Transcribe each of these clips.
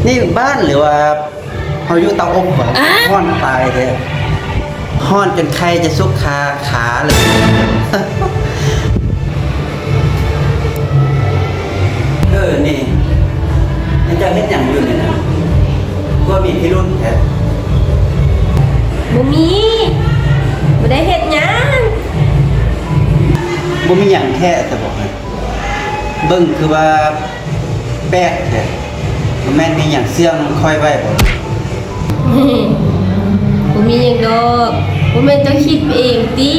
ນີ້ບ້ານ ຫຼືວ່າເຮົາຢູ່ເຕົາອົບຫວາ? ຮ້ອນຕາຍແທ້ ຮ້ອນຈົນໄຂ່ຈະສຸກຄາຂາເລີຍ. ເອີ ນີ້ ນີ້ເຈົ້າເຮັດຫຍັງຢູ່ນີ້ນະ? ຄືວ່າມີພິລຸດແທ້. ບໍ່ມີ ບໍ່ໄດ້ເຮັດຫຍັງ. ບໍ່ມີຫຍັງແທ້ ຈະບອກໃຫ້ ເບິ່ງຄືວ່າ ແປກແທ້ ບໍ່ແມ່ນມີຫຍັງເຊື່ອງຂ້ອຍໄວ້ບໍ? ບໍ່ມີຫຍັງດອກ ບໍ່ແມ່ນເຈົ້າຄິດໄປເອງຕິ?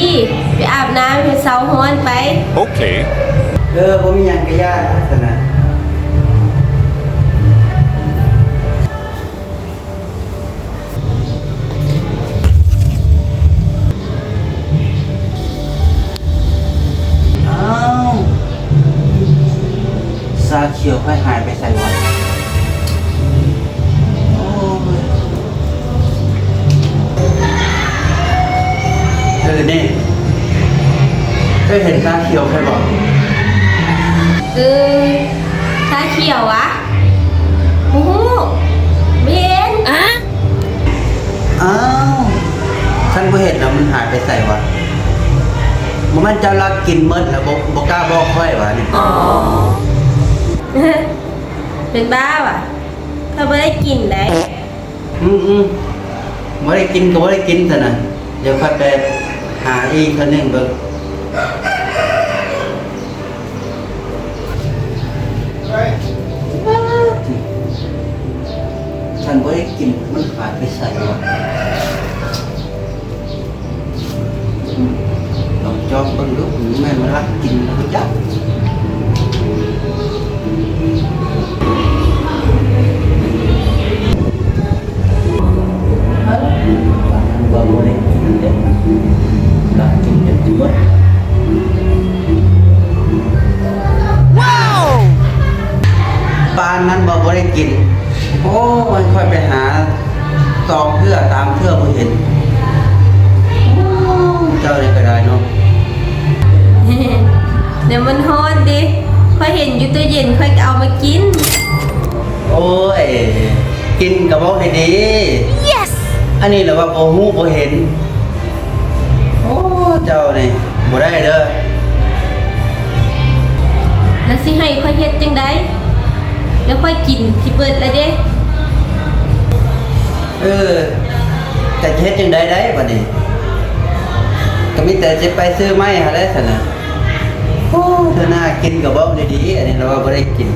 ໄປອາບນ້ຳໃຫ້ເຊົາຮ້ອນໄປ. ໂອເຄ ເອີ ບໍ່ມີຫຍັງກະຢ່າຊັ້ນນະ. ອ້າວ ຊາຂຽວຂ້ອຍຫາຍໄປໃສວະ? ໂອ້ຍ ເອີ ນີ້ ເຄີຍເຫັນຊາຂຽວຂ້ອຍບໍ່? ເອີ ຊາຂຽວຫວາ? ບໍ່ຮູ້ ບໍ່ເຫັນ. ອ້າວ ຄັນບໍ່ເຫັນແລ້ວມັນຫາຍໄປໃສວະ? ບໍ່ແມ່ນເຈົ້າລັກກິນໝົດແລ້ວ ບໍ່ ບໍ່ກ້າບອກຂ້ອຍຫວານີ້? ອໍ ເປັນບ້າຫວາ? ຂ້ອຍບໍ່ໄດ້ກິນໃດ. ອືມໆ ບໍ່ໄດ້ກິນກະບໍ່ໄດ້ກິນຊັ້ນນະ. ດຽວຂ້ອຍໄປຫາອີກເທື່ອໜຶ່ງເບິ່ງ. ຄັນບໍ່ໄດ້ກິນມັນຫາຍໄປໃສວະ? ລອງຈອບເບິ່ງດູ ແມ່ນມັນລັກກິນແລ້ວຈັກ. ວ່າບໍ່ໄດ້ກິນເດ້ ລັກກິນຈົນຊິໝົດ. ປານນັ້ນບໍ່ ບໍ່ໄດ້ກິນ. ໂອ້ຍ ຂ້ອຍໄປຫາສອງເທື່ອສາມເທື່ອບໍ່ເຫັນ. ໂອ້ ເຈົ້ານີ້ກະໄດ້ເນາະ. ດຽວມັນຮ້ອນເດ້ ຂ້ອຍເຫັນຢູ່ຕູ້ເຢັນ ຂ້ອຍກະເອົາມາກິນ. ໂອ້ຍ ກິນກະບອກດີໆ. Yes ອັນນີ້ລະວ່າບໍ່ຮູ້ບໍ່ເຫັນ. ໂອ້ ເຈົ້ານີ້ບໍ່ໄດ້ເດີ. ແລ້ວຊິໃຫ້ຂ້ອຍເຮັດຈັ່ງໃດ? ແລ້ວຂ້ອຍກິນຊິເບິດແລ້ວເດ້. ເອີ ແຕ່ຈະເຮັດຈັ່ງໃດໄດ້ບາດນີ້? ກະມີແຕ່ຊິໄປຊື້ໃໝ່ຫັ້ນແຫຼະຊັ້ນນະ. ໂອ້ ເທື່ອໜ້າກິນກະບອກດີໆ ອັນນີ້ລະວ່າບໍ່ໄດ້ກິນ.